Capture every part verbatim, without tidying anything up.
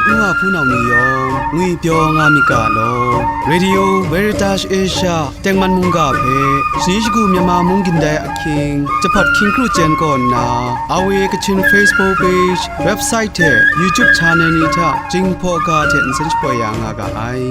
N wa hpunau ni yawng ngwipyaw nga myit ga law. Radio Veritas Asia tengman mungga hpe shani shagu Myanmar mung gindai ahkying, jahpat hkying kru chyen kaw nna, R V A Kachin Facebook page, website hte YouTube channel ni hta Jinghpaw ga hte nsen shapoi ya nga ga ai.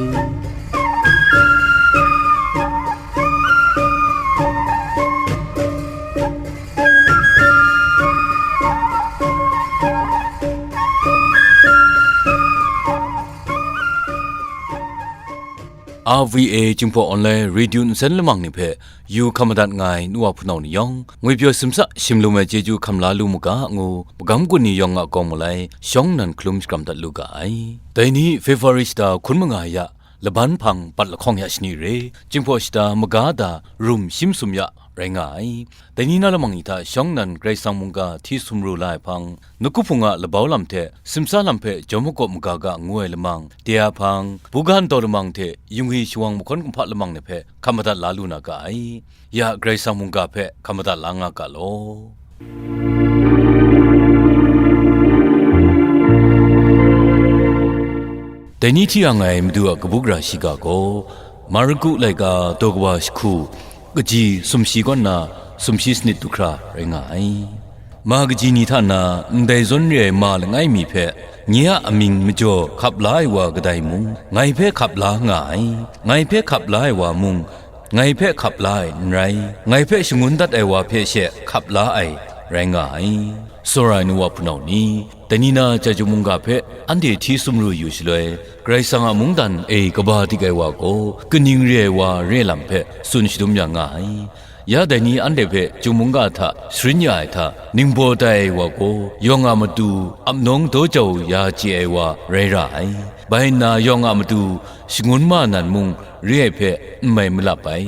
R V A Jinghpaw Online Radio nsen lamang ni hpe yu hkam madat nga ai nu wa hpunau ni yawng, ngwipyaw simsa shim lum ai chyeju hkam la lu mu ga ngu, magam gun ni yawng a kawng malai shawng nnan hkalum shakram dat lu ga ai. Dai ni February shata hkun manga ya, laban hpang bat lahkawng ya shani re, Jinghpaw shata maga da rum shim sum ya rai nga ai. Dai ni na lamang ni hta shawng nnan Karai Kasang mungga hti sumru la ai hpang, nawku hpung a labau lam hte simsa lam hpe jawm magaw maga ga ngu ai lamang, de a hpang, buga ntaw lamang hte yingwi shawang mahkawn kumhpa lamang ni hpe hkam madat la lu na ga ai. Ya Karai Kasang mungga hpe hkam madat la nga ga law. Dai ni hti yang ai Madu a kabu gara shiga gaw, Marku laika daw kawa jahku, kaji sumshi kaw nna sumshi sanit du hkra rai nga ai. Ma kaji ni hta na ndai zawn re ai ma langai mi hpe, nye a amying majaw hkap la ai wa kadai mung, ngai hpe hkap la nga ai. Ngai hpe hkap la ai wa mung, ngai hpe hkap la ai n rai, ngai hpe shangun dat ai wa hpe she hkap la ai rai nga ai. Tsawra ai nu wa hpunau ni, dai ni na chyeju mungga hpe anhte hti sumru yu shaloi, Karai Kasang a mungdan e kaba dik ai wa gaw, kaning re ai wa re lam hpe tsun shadum ya nga ai. Ya dai ni anhte hpe chyum mungga hta sharin ya ai hta, ningbaw tai ai wa gaw, yawng a matu ap nawng daw jau ya chye ai wa rai ra ai. Bai nna yawng a matu shangun ma nan mung re ai hpe n mai malap ai.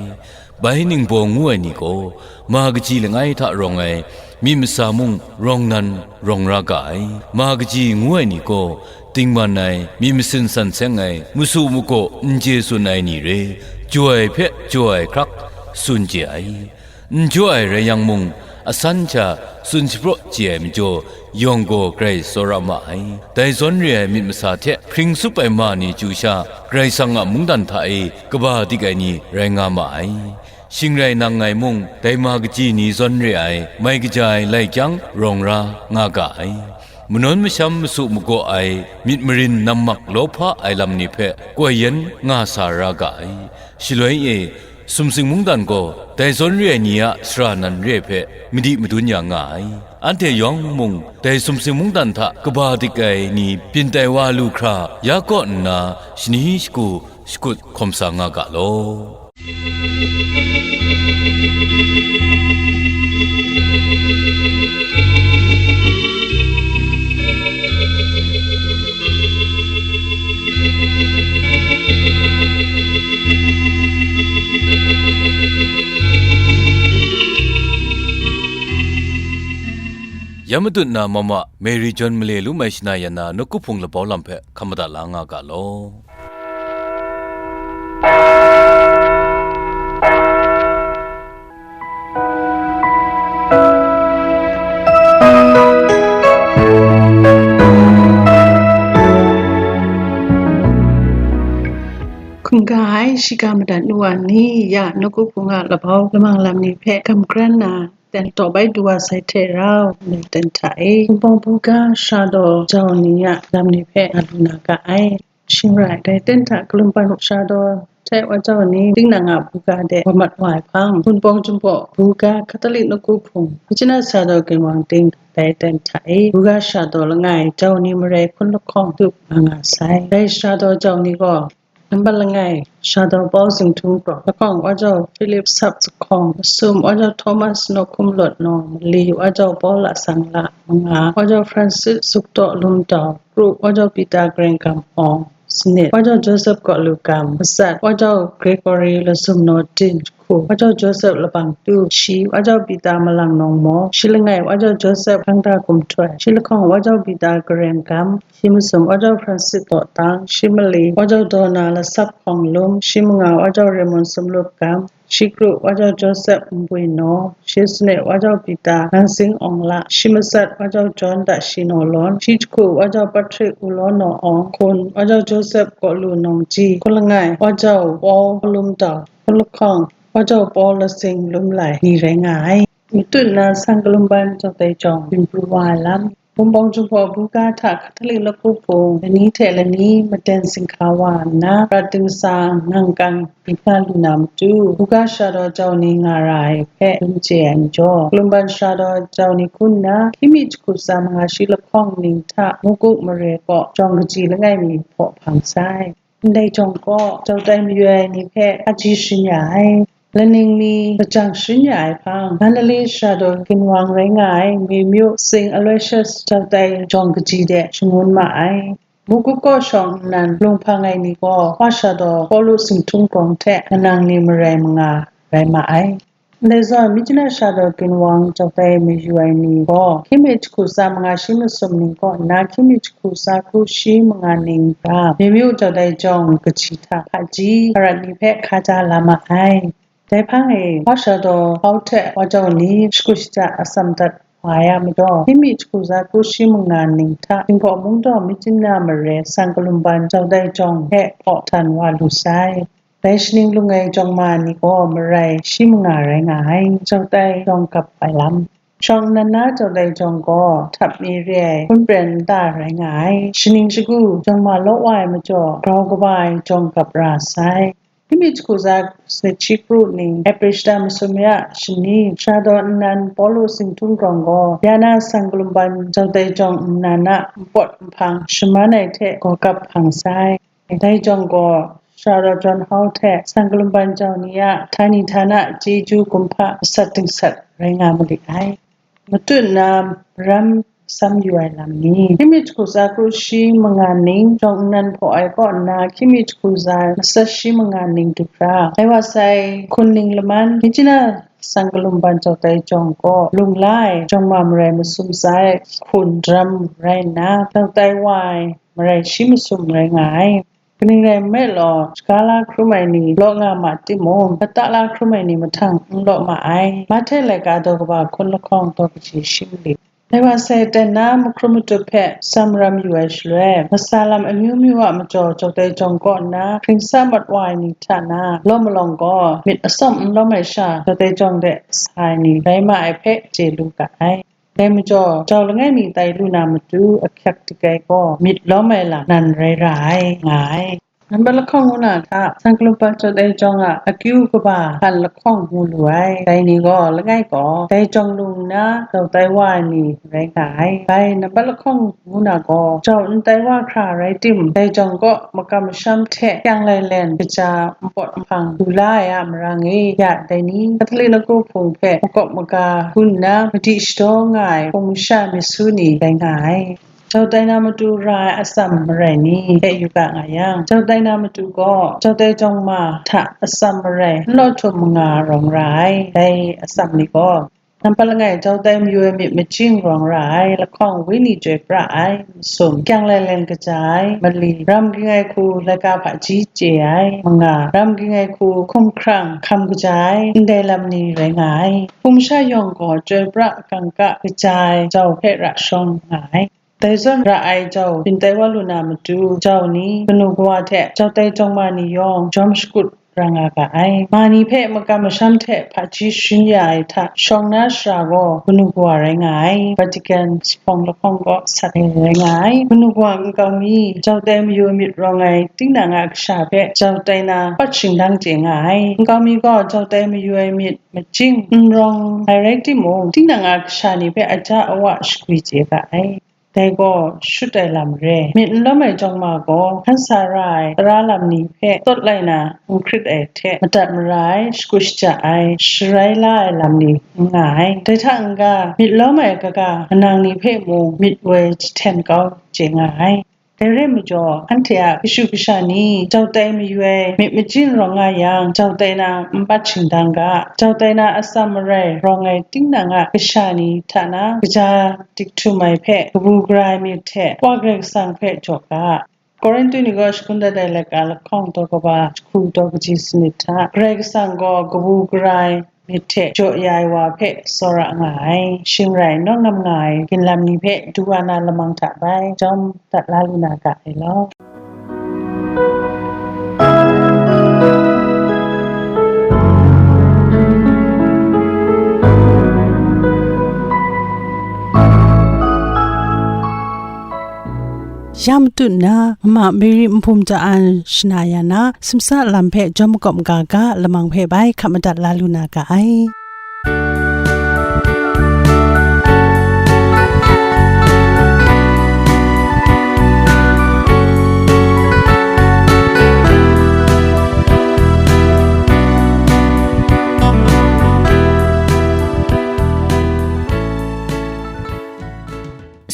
Bai ningbaw ngu ai ni gaw, ma kaji langai hta rawng ai, myit masa mung rawng nan rawng ra ga ai. Ma kaji ngu ai ni gaw, dingman ai, myit masin san seng ai, masu magaw n chye tsun ai ni re, jaw ai hpe jaw ai hkrak tsun chye ai. N jaw ai rai yang mung, asan hta tsun shapraw chye ai majaw, yawng gaw grai tsawra ma ai. Dai zawn re ai myit masa hte hpring tsup ai ma ni chyu sha, Karai Kasang a mungdan hta e kaba dik ai ni rai nga ma ai. Shing rai nang ngai mung, dai ma kaji ni zawn re ai, mai kaja ai lai chyang rawng ra nga ga ai. Manawn masham masu magaw ai, myit marin nammak lawhpa ai lam ni hpe koi yen nga sa ra ga ai. Shaloi e, sumsing mungdan gaw dai zawn re ai ni a sara nan re hpe madi madun ya nga ai. Anhte yawng mung dai sumsing mungdan hta kaba dik ai ni byin tai wa lu hkra ya kaw nna, shani shagu shakut hkawm sa nga ga law. Ya matut na mama Mary John male lu mai shana yan na nawku hpung labau lam hpe hkam madat la nga ga law. Hkungga ai shiga madat nu wa ni ya, nawku hpung a labau lamang lam ni hpe gam kran na, ten taw bai du wa sai hte rau, ndai ten hta e, Wunpawng buga sha daw jau ni a lam ni hpe nga lu na ga ai. Shing rai, dai ten hta kalum pan sha daw hte wa jau ni, tinang a buga de wa mat wa ai hpang, Wunpawng Jinghpaw buga Hkatalik nawku hpung, Kachin a sha daw ginwang ting, dai ten hta e, buga sha daw langai jau ni marai hpun lahkawng tup nga nga sai. Dai sha daw jau ni gaw, nambat langai, sha daw Pau Zinghtun Krawk, lahkawng wa jau Philip Sap Zahkawng, masum wa jau Thomas Nawhkum Lawt Naw, mali wa jau Paula Sang La, manga wa jau Francis Zuktaw Lum Tau, kru wa jau Pita Gareng Gam Awng, sanit wa jau Joseph Kaw Lu Gam, matsat wa jau Gregory Lazum Naw Din, jahku wa jau Joseph Labang Tu, shi wa jau Pita Malang Nawng Maw, shi langai wa jau Joseph Hkang Da Gum Htoi, shi lahkawng wa jau Pita Gareng Gam, shi masum wa jau Francis Daw Tang, shi mali wa jau Dawna Lasap Hkawng Lum, shi manga wa jau Raymond Sumlup Gam, Shi kru, Wa Jau Josep Npwi Naw, Shi sanit, Wa Jau Pita Nangsing Awng La, Shi masat, Wa Jau Jawn Dashi Naw Lawn, Shi jahku, Wa Jau Patrick Ulaw Naw Awng Hkun, Wa Jau Josep Kaw Lu Nawng Ji, hkun langai, Wa Jau Paw Lum Tau, hkun lahkawng, Wa Jau Paw Lasing Lum Lai ni rai nga ai. Matut na Sang Kalumban Jau Dai Jawng byin pru wa ai lam. Wunpawng Jinghpaw buga hta Hkatholik Laku Hpung lani hte lani maden singhka wa nna, prat dingsa ngang kang byin nga lu na matu, buga sara daw jau ni nga ra ai hpe dum chye ai majaw, Kalumban sara daw jau ni hku nna, hkying mi jahku tsa manga shi lahkawng ning hta mukuk mare kaw jawng kaji langai mi hpaw hpang sai. Ndai jawng kaw, Jau Dai mayu ai ni hpe hpaji sharin ya ai, laning mi lajang sharin ya ai hpang, Mandalay sara daw ginwang rai nga ai Mimyu Saint Aloysius Jau Dai jawng kaji de shangun ma ai. Mukuk kaw shawng nnan lunghpang ai ni gaw, Wa sara daw Pawlu Singtung Grawng hte manang ni marai manga rai ma ai. Ndai zawn, Myitkyina sara daw ginwang Jau Dai mayu ai ni gaw, hkying mi jahku tsa manga shi masum ning kaw nna, hkying mi jahku tsa kru shi manga ning ra, Mimyu Jau Dai jawng kaji hta hpaji hparat ni hpe hkaja la ma ai. Dai hpang e, Wa sara daw Hkau hte Wa Jau ni shakut shaja atsam dat wa ai a majaw, hkying mi jahku tsa kru shi manga ning hta Jinghpaw Mungdaw Myitkyina mare Sang Kalumban Jau Dai jawng hpe hpaw htan wa lu sai. Dai shaning lung ai jawng ma ni gaw marai shi manga rai nga ai, Jau Dai jawng gap ai lam. Shawng nnan na Jau Dai jawng gaw htap mi re ai hpun pren nta rai nga ai, shaning shagu jawng ma law wa ai majaw, grau kaba ai jawng gap ra sai. Hkying mi jahku tsa sanit shi kru ning, April shata masum ya shani, sara daw nnan Pawlu Singtung Grawng gaw, ya na Sang Kalumban Jau Dai jawng nnan a npawt nhpang shaman ai hte gaw gap hpang sai. Dai jawng gaw, sara daw John Hkau hte Sang Kalumban Jau ni a htani htana chyeju kumhpa masat dingsat rai nga mali ai. Matut na maram sam yu ai lam ni. Hkying mi jahku tsa kru shi manga ning jawng nnan hpaw ai kaw nna, hkying mi jahku tsa masat shi manga ning du hkra, dai wa sai hkun ning laman, Myitkyina Sang Kalumban Jau Dai jawng kaw lung la ai jawng ma marai masum tsa ai hkun daram rai nna, Jau Dai wa ai marai shi masum rai nga ai. Kaning rai nme law, shaga la hkrum ai ni law nga ma timung, lata la hkrum ai ni mahtang n law ma ai. Mahte laika daw kaba hkun lahkawng daw kaji shi mali. Dai wa sai ten na mahkrum matup hpe tsam maram yu ai shaloi, matsa lam amyu myu a majaw Jau Dai jawng kaw nna hkring sa mat wa ai ni hta na, law malawng gaw myit atsawm n lawm ai sha Jau Dai jawng de sa ai ni rai ma ai hpe chye lu ga ai. Dai majaw, jau langai mi tai lu na matu ahkyak dik ai gaw, myit lawm ai lam nan rai ra ai, nga ai. Nambat lahkawng ngu na hta, Sang Kalumban Jau Dai jawng a akyu kaba hkan lahkawng ngu lu ai. Dai ni gaw, langai gaw, dai jawng lung nna jau tai wa ai ni rai nga ai. Bai, nambat lahkawng ngu na gaw, jau n tai wa hkra rai tim, dai jawng kaw makam masham hte kyang lailen kaja npawt nhpang du la ai a marang e, ya dai ni, Hkatholik Laku Hpung hpe makawp maga hku nna madi shadaw nga ai hpung masha myit su ni rai nga ai. Jau tai na matu ra ai atsam marai ni hpe yu ga nga yang, jau tai na matu gaw jau tai jawng ma hta atsam marai n law htum manga rawng ra ai. Dai atsam ni gaw, nampat langai jau tai mayu ai myit machyin rawng ra ai, lahkawng wenyi chyoi pra ai, masum, kyang lailen kaja ai, mali, ram ging ai hku laika hpaji chye ai, manga, ram ging ai hku hkumhkrang hkam kaja ai, ndai lam ni rai nga ai. Hpung masha yawng gaw chyoi pra kangka kaja ai jau hpe ra shawng nga ai. Dai zawn ra ai jau byin tai wa lu na matu, jau ni, kanu kawa hte jau tai jawng ma ni yawng jawm shakut ra nga ga ai. Ma ni hpe makam masham hte hpaji sharin ya ai hta shawng na shara gaw kanu kawa rai nga ai. Vatican sahpawng lahkawng kaw sat ai rai nga ai. Kanu kawa nkau mi, jau tai mayu ai myit rawng ai tinang a kasha hpe jau tai na pat shingdang chye nga ai. Nkau mi gaw jau tai mayu ai myit machyin n rawng ai rai timung, tinang a kasha ni hpe aja awa shagwi chye ga ai. Dai gaw shut ai lam re. Myit n lawm ai jawng ma gaw, hkan sa ra ai tara lam ni hpe tawt lai na, n hkrit ai hte madat mara ai, shakut shaja ai, sharai la ai lam ni n nga ai. Dai hta n-ga, myit lawm ai kaga manang ni hpe mung myit woi jahten kau chye nga ai. Dai re majaw, anhte a kashu kasha ni jau tai mayu ai myit machyin rawng nga yang, jau tai na n pat shingdang ga, jau tai na atsam marai rawng ai tinang a kasha ni hta na kaja dik htum ai hpe kabu gara ai myit hte Wa Karai Kasang hpe jaw ga. Korintu ni gaw shagun dat ai laika lahkawng daw kaba jahku daw kaji sanit hta, Karai Kasang gaw kabu gara ai myit hte jaw ya ai wa hpe tsawra nga ai. Shing rai, nawng nam nga ai ginlam ni hpe du wa na lamang hta bai jawm dat la lu na ga ai law. Ya matut nna, Mama Mary Nhpum Ja An shana ya na, simsa lam hpe jawm makawp maga ga, lamang hpe bai hkap madat la lu na ga ai.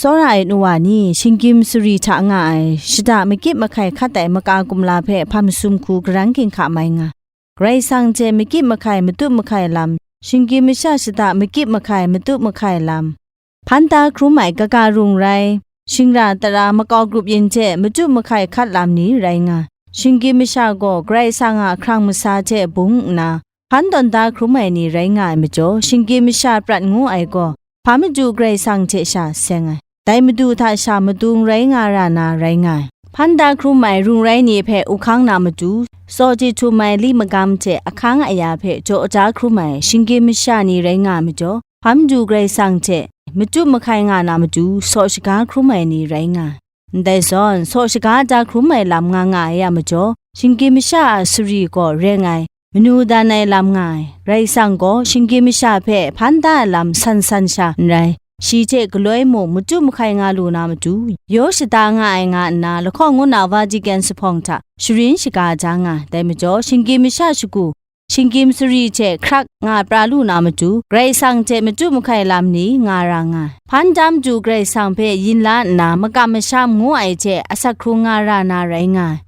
Tsawra ai nu wa ni, shinggyim sari hta nga ai, shada makyip mahkai hkat ai maka kumla hpe hpa masum hku karan ginhka mai nga, Karai Kasang hte makyip mahkai matut mahkai lam, shinggyim masha shada makyip mahkai matut mahkai lam, hpan da hkrum ai kaga rung rai, shingra tara makau grup yin hte matut mahkai hkat lam ni rai nga, shinggyim masha gaw Karai Kasang a hkrang masa hte bung nna, hpan tawn da hkrum ai ni rai nga ai majaw, shinggyim masha prat ngu ai gaw, hpa madu Karai Kasang hte sha seng ai, dai Madu hta sha madung rai nga ra na rai nga ai. Hpan da hkrum ai rung rai ni hpe u hkang na matu, tsaw jahtum ai li magam hte ahkang aya hpe jaw da hkrum ai shinggyim masha ni rai nga ai majaw, hpa madu Karai Kasang hte matut mahkai nga na matu, saw shaga hkrum ai ni rai nga ai. Ndai zawn, saw shaga da hkrum ai lam nga nga ai a majaw, shinggyim masha a sari gaw reng ai, manu dan ai lam nga ai. Karai Kasang gaw shinggyim masha hpe hpan da ai lam san san sha n rai, shi hte galoi mung matut mahkai nga lu na matu, yaw shada nga ai nga nna, lahkawng ngu na Vatican zuphpawng hta sharin shaga ja nga ai. Dai majaw, shinggyim masha shagu, shinggyim sari hte hkrak nga pra lu na matu, Karai Kasang hte matut mahkai lam ni nga ra nga ai. Hpan da madu Karai Kasang hpe yin la nna, makam masham ngu ai hte asak hkrung nga ra na rai nga ai.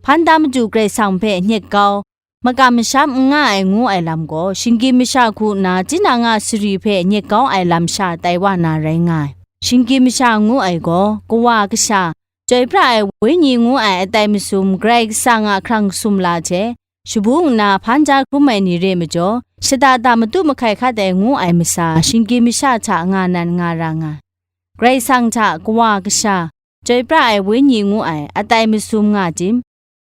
Hpan da madu Karai Kasang hpe nyet kau, makam masham n nga ai ngu ai lam gaw, shinggyim masha hku nna tinang a sari hpe nyet kau ai lam sha tai wa na rai nga ai. Shinggyim masha ngu ai gaw, kawa kasha, chyoi pra ai wenyi ngu ai atai masum, Karai Kasang a hkrang sumla hte shabung nna hpan da hkrum ai ni re majaw, shada da matut mahkai hkat ai ngu ai masa, shinggyim masha hta nga nan nga ra nga ai. Karai Kasang hta kawa kasha, chyoi pra ai wenyi ngu ai atai masum nga tim,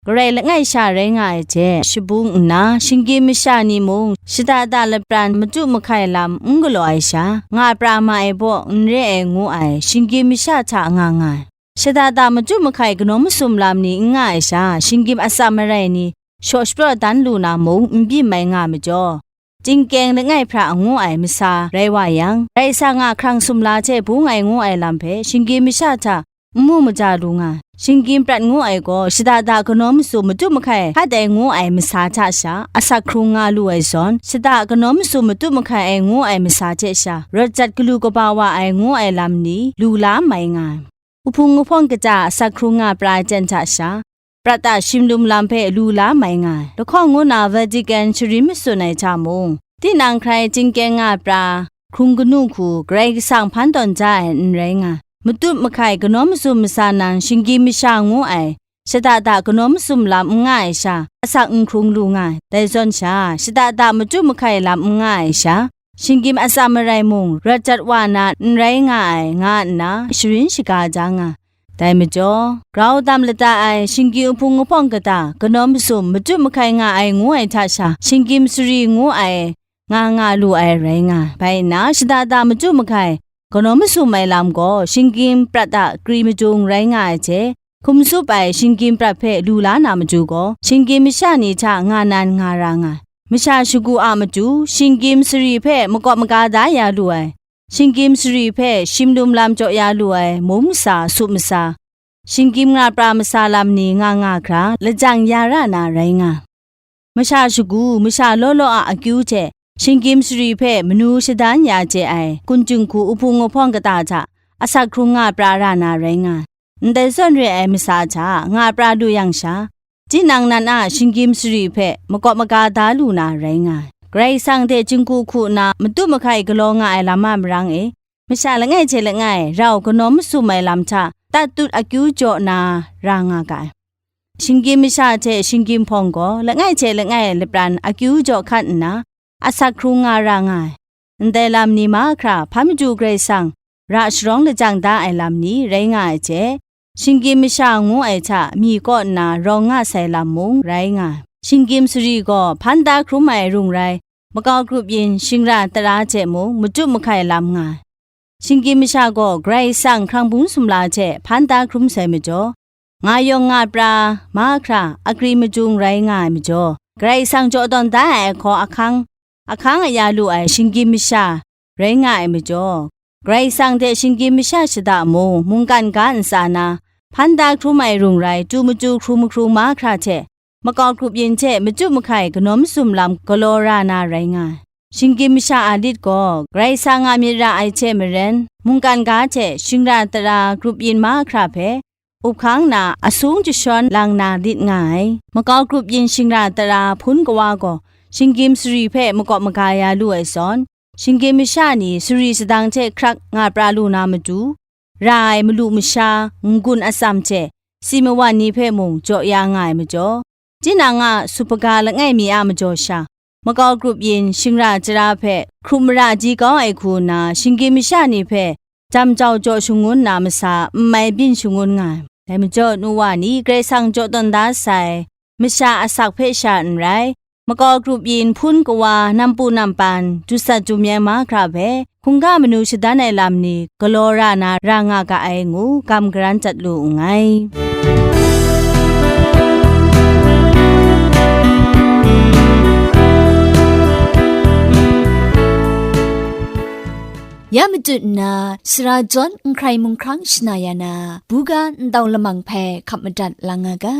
Karai langai sha rai nga ai hte shabung nna, shinggyim masha ni mung shada da lapran matut mahkai lam n galaw ai sha, nga pra ma ai baw n re ai ngu ai shinggyim masha hta nga nga ai. Shada da matut mahkai kanawn masum lam ni n nga ai sha, shinggyim atsam marai ni shaw shapraw dan lu na mung n byin mai nga ai majaw, Chyingkeng langai hpra ngu ai masa rai wa yang, Karai Kasang a hkrang sumla hte bung ai ngu ai lam hpe shinggyim masha hta n mu maja lu nga ai. Shinggyim prat ngu ai gaw, shada da kanawn masum matut mahkai hkat ai ngu ai masa hta sha, asak hkrung nga lu ai zawn, shada kanawn masum matut mahkai ai ngu ai masa hte sha, rawt jat galu kaba wa ai ngu ai lam ni lu la mai nga ai. Uhpung uhpawng kata asak hkrung nga pra ai ten hta sha, prat a shimlum lam hpe lu la mai nga ai. Lahkawng ngu na Vatican sharin matsun ai hta mung, tinang hkrai chyingkeng nga pra hkrung kanu hku Karai Kasang hpan tawn ja ai n rai nga ai. Matut mahkai kanawn masum masa nan shinggyim masha ngu ai, shada da kanawn masum lam n nga ai sha, asak n hkrung lu nga ai. Dai zawn sha, shada da matut mahkai lam n nga ai sha, shinggyim atsam marai mung rawt jat wa na n rai nga ai, nga nna sharin shaga ja nga ai. Dai majaw, grau dam lata ai shinggyim uhpung uhpawng kata, kanawn masum matut mahkai nga ai ngu ai hta sha, shinggyim sari ngu ai nga nga lu ai rai nga ai. Bai nna, shada da matut mahkai kanawn masum ai lam gaw, shinggyim prat a kri madung rai nga ai hte, hkum tsup ai shinggyim prat hpe lu la na matu gaw, shinggyim masha ni hta nga nan nga ra nga ai. Masha shagu a matu, shinggyim sari hpe makawp maga da ya lu ai, shinggyim sari hpe shimlum lam jaw ya lu ai mung masa, sup masa, shinggyim nga pra masa lam ni nga nga hkra, lajang ya ra na rai nga ai. Masha shagu, masha law law a akyu hte, shinggyim sari hpe manu shadan ya chye ai, kun jinghku uhpung uhpawng kata hta, asak hkrung nga pra ra na rai nga ai. Ndai zawn re ai masa hta, nga pra lu yang sha, tinang nan a shinggyim sari hpe makawp maga da lu na rai nga ai. Karai Kasang hte jinghku hku nna matut mahkai galaw nga ai lam a marang e, masha langai hte langai rau kanawn masum ai lam hta tat tut akyu jaw na ra nga ga ai. Shinggyim masha hte shinggyim hpawng gaw langai hte langai lapran akyu jaw hkat nna, asak hkrung nga ra nga ai. Ndai lam ni mahkra hpa madu Karai Kasang ra sharawng lajang da ai lam ni rai nga ai hte, shinggyim masha ngu ai hta mi kaw nna rawng nga sai lam mung rai nga ai. Shinggyim sari gaw hpan da hkrum ai rung rai, makau grup yin shingra tara hte mung machyu mahkai lam nga ai. Shinggyim masha gaw Karai Kasang hkrang bung sumla hte hpan da hkrum sai majaw, nga yawng nga pra, mahkra, akri majung rai nga ai majaw, Karai Kasang jaw tawn da ai ahkaw ahkang, ahkang aya lu ai shinggyim masha rai nga ai majaw, Karai Kasang hte shinggyim masha shada mung, mungkan ga ntsa na, hpan da hkrum ai rung rai, chyu machyu hkru mahkru mahkra hte, makau grup yin hte machyu mahkai kanawn masum lam galaw ra na rai nga ai. Shinggyim masha a lit gaw, Karai Kasang a myit ra ai hte maren, mungkan ga hte shingra tara grup yin mahkra hpe, up hkang na asung jashawn lang na lit nga ai. Makau grup yin shingra tara hpun kawa gaw, shinggyim sari hpe makawp maga ya lu ai zawn, shinggyim masha ni sari sadang hte hkrak nga pra lu na matu, ra ai malu masha, n-gun atsam hte si mawan ni hpe mung jaw ya nga ai majaw, tinang a supaga langai mi a majaw sha, makau grup yin shingra tara hpe hkrum mara di kau ai hku nna, shinggyim masha ni hpe jam jau jaw shangun na masa n mai byin shangun nga ai. Dai majaw, nu wa ni Karai Kasang jaw tawn da sai masha asak hpe sha n rai, makau grup yin hpun kawa nampu nampan, dusat dumyeng mahkra hpe hkungga manu shadan ai lam ni galaw ra na ra nga ga ai ngu gam garan jat lu nngai. Ya matut nna, sara jawn n hkrai mung hkrang shana ya na, buga ntau lamang hpe hkap madat la nga ga.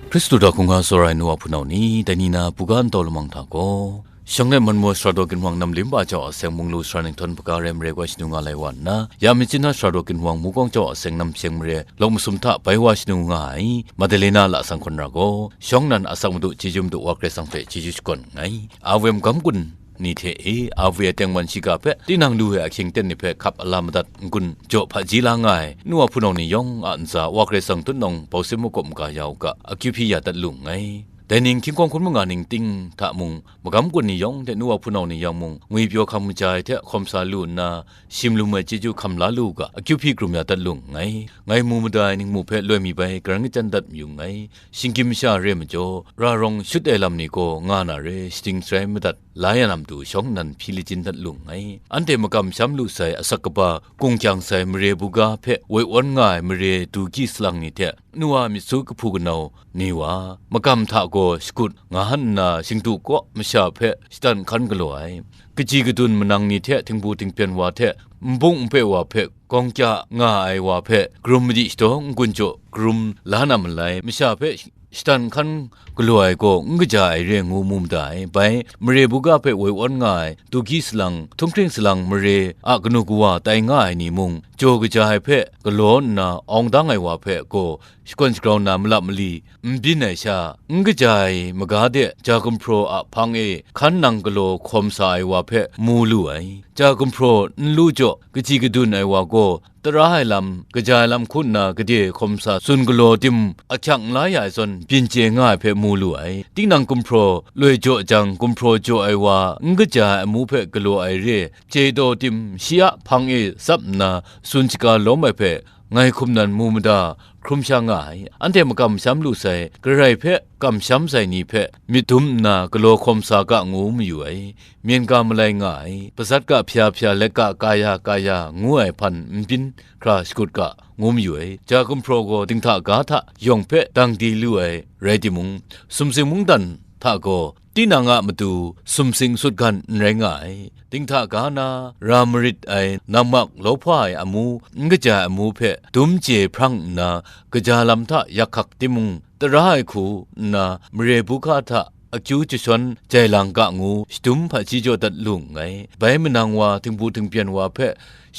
Hkristu hta hkungga tsawra ai nu wa hpunau ni, dai ni na buga ntau lamang hta gaw, Shawng let Manmaw Sara Daw Ginhwang Namlim Ba Jau A Seng Munglu Sara Ninghtawn Hpaga Rai Mare Gwa Shanu Nga Lai Wa Nna, Ya Machyin Na Sara Daw Ginhwang Mukawng Jau A Seng Namsheng Mare Lawk Masum Hta Bai Wa Shanu Nga Ai Madalena Lasang Hkawn Ra gaw, shawng nnan asak madu chyeju madu Wa Karai Kasang hpe chyeju shakawn nngai. A V M gam kun ni hte e, A V M tengman shiga hpe tinang lu ai ahkying ten ni hpe hkap ala madat n-gun jaw hpaji la nga ai, nu wa hpunau ni yawng a ntsa Wa Karai Kasang tutnawng bau sim makawp maga ya u ga, akyu hpyi ya dat lu nngai. Dai ning hkying hkawng hkun manga ning ting hta mung, magam gun ni yawng hte nu wa hpunau ni yawng mung, ngwipyaw hkam kaja ai hte hkawm sa lu nna, shim lum ai chyeju hkam la lu u ga, akyu hpyi krum ya dat lu nngai. Ngai mu mada ai ningmu hpe loi mi bai, karan kachyan dat mayu nngai. Shinggyim masha re majaw, ra rawng shut ai lam ni gaw nga na re, shading sharai madat la ya na matu shawng nnan hpyi lachin dat lu nngai. Anhte makam sham lu sai, asak kaba, kung kyang sai mare buga hpe woi awn nga ai mare du gyi salang ni hte, nu wa myit su kahpu kanau ni wa, makam hta gaw shakut nga han nna shingdu kaw masha hpe shatan hkan galaw ai, kaji kadun manang ni hte htingbu htinghpyen wa hte nbung npe wa hpe gawng kya nga ai wa hpe, karum madi shadaw n-gun jaw karum la na malai masha hpe shatan hkan galaw ai gaw n kaja ai re ngu mu mada ai. Bai, mare buga hpe woi awn nga ai, du gyi salang, htunghkring salang mare a kanu kawa tai nga ai ni mung, jaw kaja ai hpe galaw nna awng dang ai wa hpe gaw, shakawn shagrau na malap mali n byin ai sha, n kaja ai maga de ja gumhpraw a hpang e hkan nang galaw hkawm sa ai wa hpe mu lu ai. Ja gumhpraw n lu jaw, kaji kadun ai wa gaw, tara ai lam, kaja ai lam hku nna gade hkawm sa tsun galaw tim ahkyak n la ya ai zawn, byin chye nga ai hpe mu lu ai. Tinang gumhpraw loi jaw jang, gumhpraw jaw ai wa n kaja ai amu hpe galaw ai re, chye daw tim shi a hpang e tsap nna tsun shaga lawm ai hpe, ngai hkum nan mu mada, hkrum sha nga ai. Anhte makam sham lu sai, Karai hpe kamsham sai ni hpe myit dum nna galaw hkawm sa ga ngu mayu ai. Myen ga malai nga ai, pazat ga hpya hpya, let ga kaya kaya ngu ai hpan n byin hkra shakut ga ngu mayu ai. Ja gumhpraw gaw dinghta ga hta yawng hpe dang di lu ai rai timung, sumsing mungdan hta gaw tinang a matu sumsing sutgan n rai nga ai. Dinghta ga na ra marit ai, nang mak lawhpa ai amu, n kaja ai amu hpe dum chye hprang nna, kaja lam hta yak hkak timung, tara ai hku nna, mare buga hta akyu jashawn jai lang ga ngu, shadum hpaji jaw dat lu nngai. Bai manang wa, htingbu htingpyen wa hpe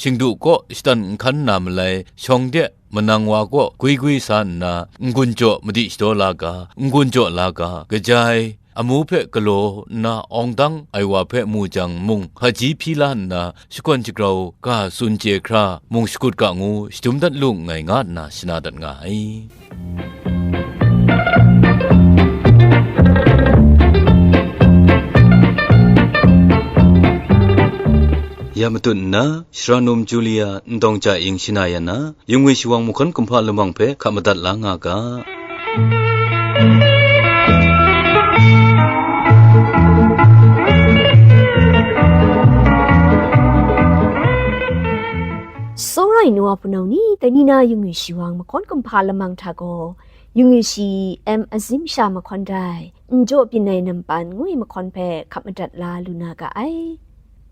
shingdu kaw shatan nhkan na malai, shawng de manang wa kaw gwi gwi sa nna, n-gun jaw madi shadaw la ga, n-gun jaw la ga, kaja ai amu hpe galaw nna awng dang ai wa hpe mu jang mung, hpaji hpyi la nna, shakawn shagrau ga tsun chye hkra mung shakut ga ngu, shadum dat lu nngai, nga nna shana dat nga ai. Ya matut nna, Shara num Julia Ndawng Ja Ing shana ya na, Yungwi Shawang Mahkawn Kumhpa Lamang hpe hkap madat la nga ga. Tsawra ai nu wa hpunau ni, dai ni na Yungwi Shawang Mahkawn Kumhpa Lamang hta gaw, Yungwi shi M. Azim Sha Mahkawn Dai, N jaw byin ai nampan ngu ai mahkawn hpe hkap madat la lu na ga ai.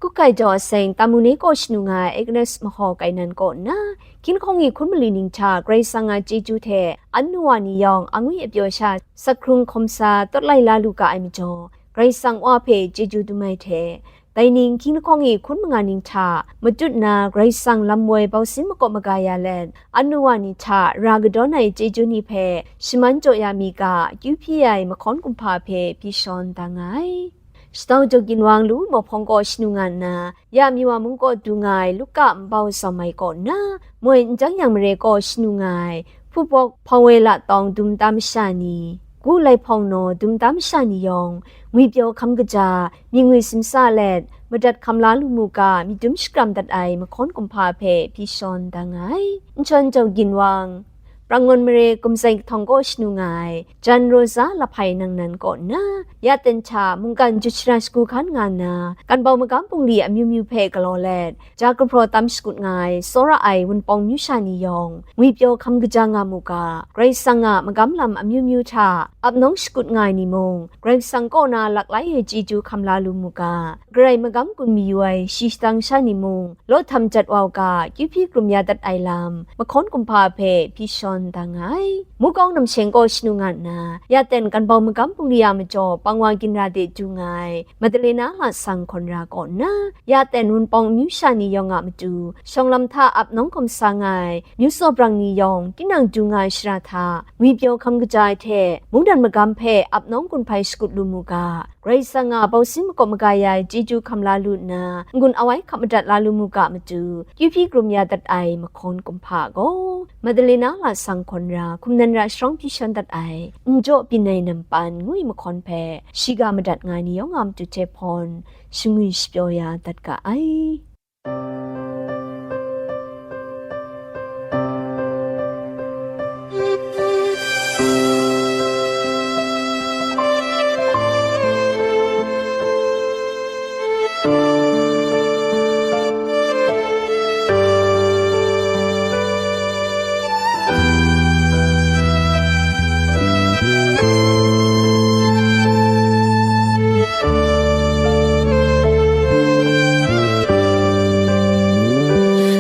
Kukai jaw aseng Tamune kaw shanu nga ai Agnes Mahaw Kainan kaw nna, hkying lahkawng e hkun mali ning hta Karai Kasang a chyeju hte an nu wa ni yawng angwi apyaw sha sakhkrung hkawm sa tawt lai la lu ga ai majaw, Karai Kasang Wa hpe chyeju dum ai hte, dai ning hkying lahkawng e hkun manga ning hta matut na Karai Kasang lam woi bausin makawp maga ya let, an nu wa ni hta ra kadawn ai chyeju ni hpe shaman jaw ya mi ga, kyu hpyi ai mahkawn kumhpa hpe hpyi shawn da nga ai. Shatau jaw ginwang lu mawhpawng kaw shanu nga nna, ya Miwa mung kaw du nga ai Luka nbau zawm ai kaw nna, moi n jang yang mare kaw shanu nga ai hpubawk hpawela tawng dum tam masha ni, gu laihpawng naw dum tam masha ni yawng, ngwipyaw hkam kaja, myit ngwi simsa let, madat hkam la lu mu ga, myit dum shakram dat ai mahkawn kumhpa hpe hpyi shawn da nga ai. Nchawn jaw ginwang, Prangngon mare Kumzai kahtawng kaw shanu nga ai Jan Rosa Lahpai nang nan kaw nna, ya ten hta mungkan jut shara shagu hkan nga nna, kanbau magam bungli amyu myu hpe galaw let, ja kahpraw tam shakut nga ai tsawra ai Wunpawng myu sha ni yawng, ngwipyaw hkam kaja nga mu ga, Karai Kasang a magam lam amyu myu hta ap nawng shakut nga ai ni mung, Karai Kasang kaw na laklai ai chyeju hkam la lu mu ga, Karai magam gun mayu ai shi shadang sha ni mung, law htam jat wa u ga, kyu hpyi krum ya dat ai lam, mahkawn kumhpa hpe hpyi shawn da nga ai. Mukawng namsheng kaw shanu nga nna, ya ten kanbau magam bungli a majaw pang wa ginra de du nga ai, Madalena lasang hkawn ra kaw nna, ya ten Wunpawng amyu sha ni yawng a matu, shawng lam hta ap nawng hkawm sa nga ai, myu tsaw brang ni yawng, tinang du nga ai shara hta, ngwipyaw hkam kaja ai hte, mungdan magam hpe ap nawng gun hpai shakut lu mu ga, Karai Kasang a bausin makawp maga ya ai chyeju hkam la lu nna, n-gun awai hkap madat la lu mu ga matu, kyu hpyi krum ya dat ai mahkawn kumhpa gaw, Madalena lasang hkawn ra, hkum nan ra sharawng hpyi shawn dat ai, n jaw byin ai nampan ngu ai mahkawn hpe, shiga madat nga ai ni yawng a matu hte hpawn, shangwi shapyaw ya dat ga ai.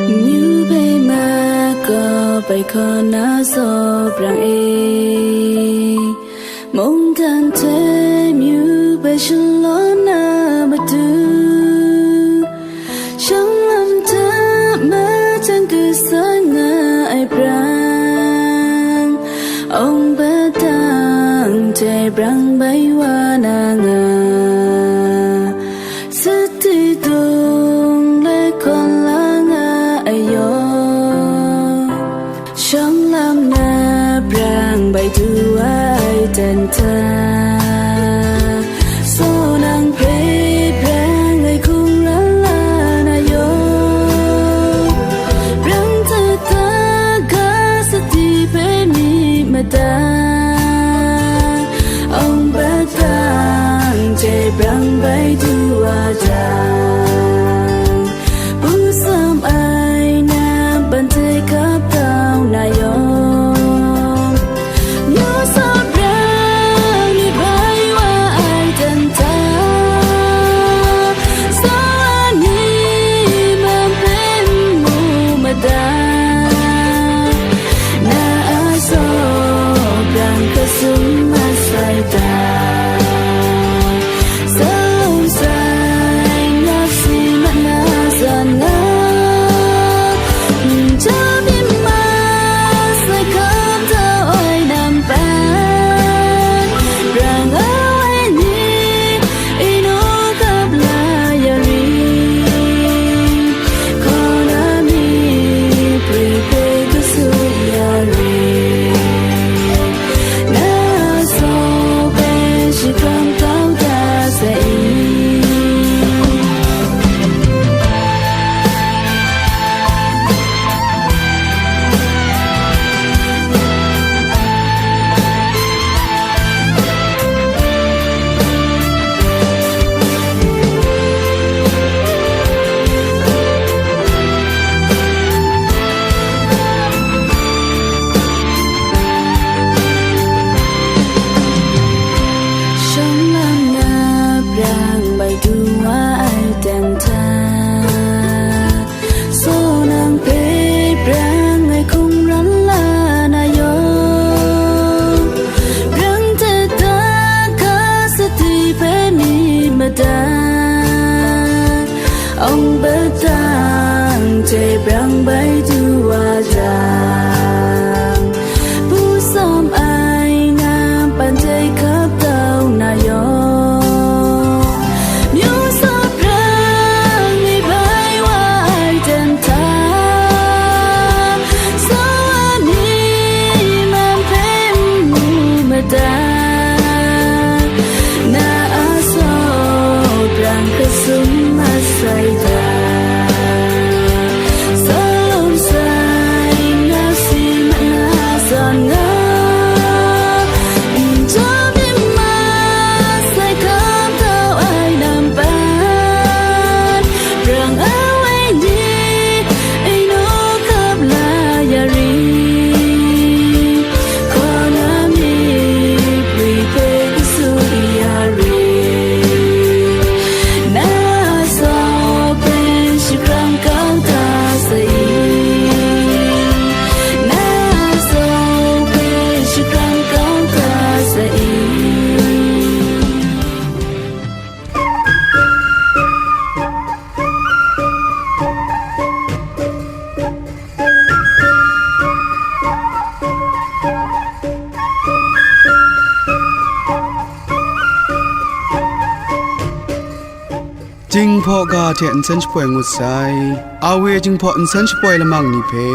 Myu hpe ma gaw bai kaw na tsaw brang e, mungdan hte myu bai shalaw na matu, shawng lam hta machang kasa nga ai brang, awng padang hte brang bai wa na nga, sati dung lai kawn la nga ai yaw, shawng lam na brang bai du ai dan hta, saw nang hpe brang ai hkung ran la na yaw, brang hta ga sati hpe myit mada, awng padang hte brang bai du wa jang, pusam ai nampan hte hkap kau na yawng, myu tsaw brang ni bai wa ai dan hta, tsaw ni man hpe n mu mada, na a tsaw brang hkra tsun masai ta. dan, awng padang hte brang bai du wa jang, hpu sawm ai na pan hte hkap tau na yawng, myu sawp rang mi bai wa ai dan hta, sawa mi man hpe n mu mada, na a saw brang hkasum masai da. Salum sai nga si ma na zawn nga, n jaw myit masai hkam tau ai lam pan, brang awai ni, inu hkap la ya ri, kaw na mi, pri hpe kasu ya ri, na a saw hpe shakram kau ta sai, na a saw hpe shakram kau ta sai. Jinghpaw ga hte nsen shapoi ngut sai. Awe Jinghpaw nsen shapoi lamang ni hpe,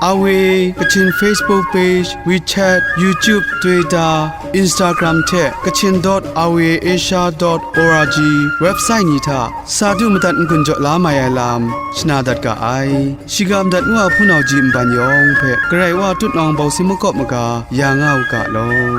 Awe Kachin Facebook page, WeChat, YouTube, Twitter, Instagram hte Kachin dot awe asia dot org website ni hta sa du madat n-gun jaw la mai ai lam shana dat ga ai. Shiga madat ngu a hpunau ji nban yawng hpe Karai Wa tutnawng bawsi makawp maga ya nga u ga law.